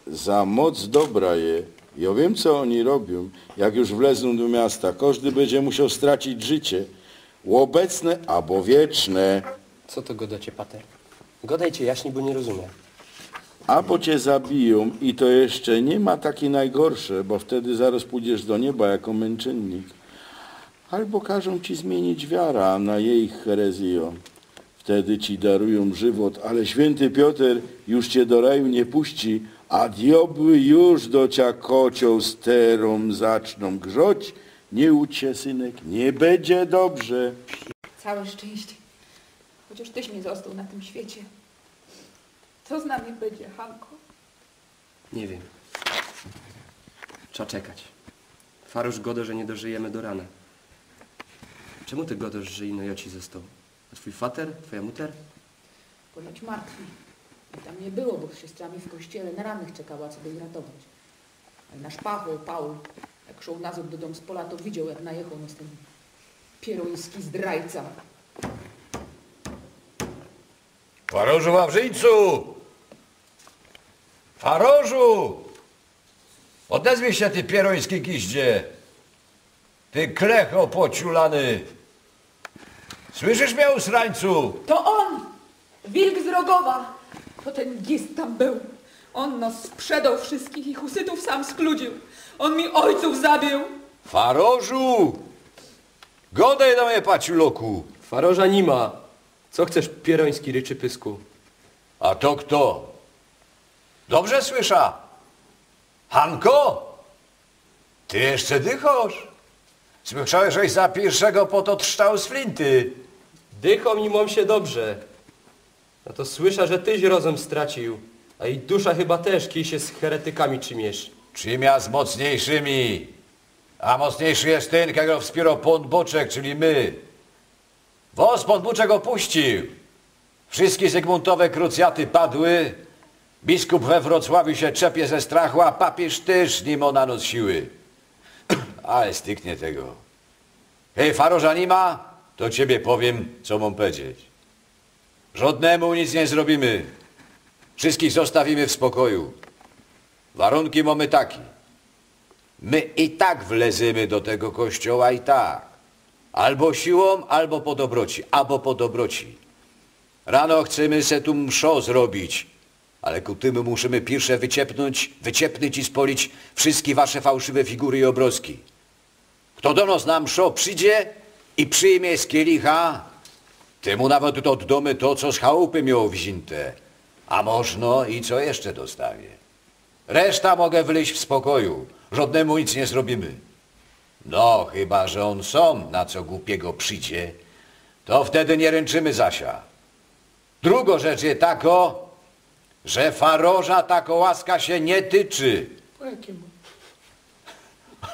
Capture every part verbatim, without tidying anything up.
Za moc dobra je. Jŏ wiym, co ôni robiōm. Jak już wlezōm do miasta, kożdy bydzie musioł stracić życie. Ôbecne abo wieczne. Co to gŏdŏcie, pater? Gŏdejcie jaśnij, bo niy rozumiã. Abo cie zabijōm i to jeszcze niy ma taki nojgorsze, bo wtedy zarŏz pōdzisz do nieba jako mynczynnik. Albo karzōm ci zmiynić wiara na jejich herezyjõ. Wtedy ci darujōm żywot, ale świynty Pioter już cie do raju niy puści, a diobły już do cia kocioł sterōm zacznōm grzoć. Niy łudź sie, synek, niy bydzie dobrze. Cołke szczyńście. Chociŏż tyś niy ôstoł na tym świecie. Co z nami bydzie, Hanko? Niy wiym. Trza czekać. Farŏrz gŏdŏ, że niy dożyjymy do rana. Czymu ty gŏdŏsz, że ino jŏ ci ôstoł? A twōj fater? Twojŏ muter? Ponoć martwi. I tam niy było, bo z siostrami w kościele na rannych czekała, co by ich ratować. Ale nasz pachoł, Paul, jak szoł nazŏd do dōm z pola, to widzioł, jak najechoł nas tyn pierōński zdrajca. Farŏrzu Wawrzyńcu! Farŏrzu! Ôdezwij sie, ty pierōński giździe! Ty klecho pociulany! Słyszysz mie, usrańcu? To on! Wilk z Rogowa! To tyn gist tam bōł. On nos sprzedoł wszyskich i husytōw sam skludziōł. On mi ôjcōw zabiōł! Farŏrzu! Gŏdej do mie, paciuloku! Farŏrza niy ma. Co chcesz, pierōński ryczypysku? A to fto? Dobrze słysza? Hanko? Ty jeszcze dychosz? Słyszŏł żeś za piyrszego pototrzczał z flinty. Dychōm i mōm sie dobrze. A to słysza, że tyś rozōm stracił. A i dusza chyba tyż, kij sie z heretykami trzimiysz. Trzimia z mocniyjszymi. A mocniyjszy je tyn, kego wspiyrŏ pōn Bōczek, czyli my. Wŏs pōn Bōczek ôpuścił. Wszyjske Zygmōntowe krucyjaty padły. Biskup we Wrocławiu sie trzepie ze strachu, a papiyż tyż niy mŏ na nos siły. Ale styknie tego. Hej, farŏrza niy ma, to ciebie powiym, co mōm powiedzieć. Żŏdnymu nic niy zrobimy. Wszyskich ôstawimy w spokoju. Warōnki mōmy take. My i tak wlezymy do tego kościoła i tak. Albo siłōm, albo po dobroci, abo po dobroci. Rano chcymy se tu mszŏ zrobić, ale ku tymu musimy piyrsze wyciepnōńć, wyciepnyć i spŏlić wszyske wasze fałszywe figury i ôbrŏzki. Fto do nos na mszŏ przidzie i przijmie z kielicha, tymu nawet ôddōmy to, co z chałupy mioł wziyńte. A możno i co jeszcze dostanie. Reszta może wylyź w spokoju, żŏdnymu nic niy zrobimy. No, chyba że ôn sōm na co głupiego przidzie, to wtedy niy rynczymy za sia. Drugŏ rzecz je takŏ, że farŏrza takŏ łaska sie niy tyczy. Po jakimu?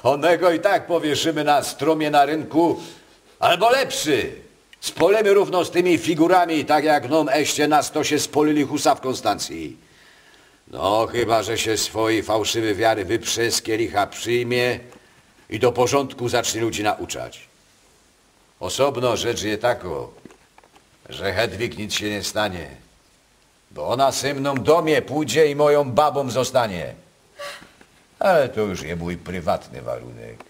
Ônego i tak powiyszymy na strōmie na rynku, abo lepszy. Spŏlymy rōwno z tymi figurami, tak jak nōm eście na stosie spŏlyli Husa w Kōnstancyji. No, chyba że sie swojij fałszywyj wiary wyprze, z kielicha przijmie i do porzōndku zacznie ludzi nauczać. Ôsobno rzecz je takŏ, że Hedwig nic sie niy stanie, bo ôna sy mnōm do mie pōdzie i mojōm babōm ôstanie. Ale to już je mōj prywatny warunek.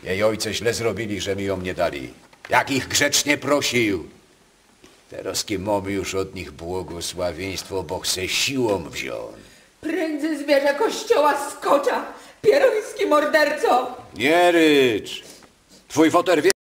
Jej ôjce źle zrobiyli, że mi jōm niy dali. Jak ich grzecznie prosił. Terŏzki mōm już ôd nich błogosławiyństwo, bo chce siłōm wziōńć. Prędzy z wieże kościoła skocza, pierōński morderco! Niy rycz! Twōj foter wie,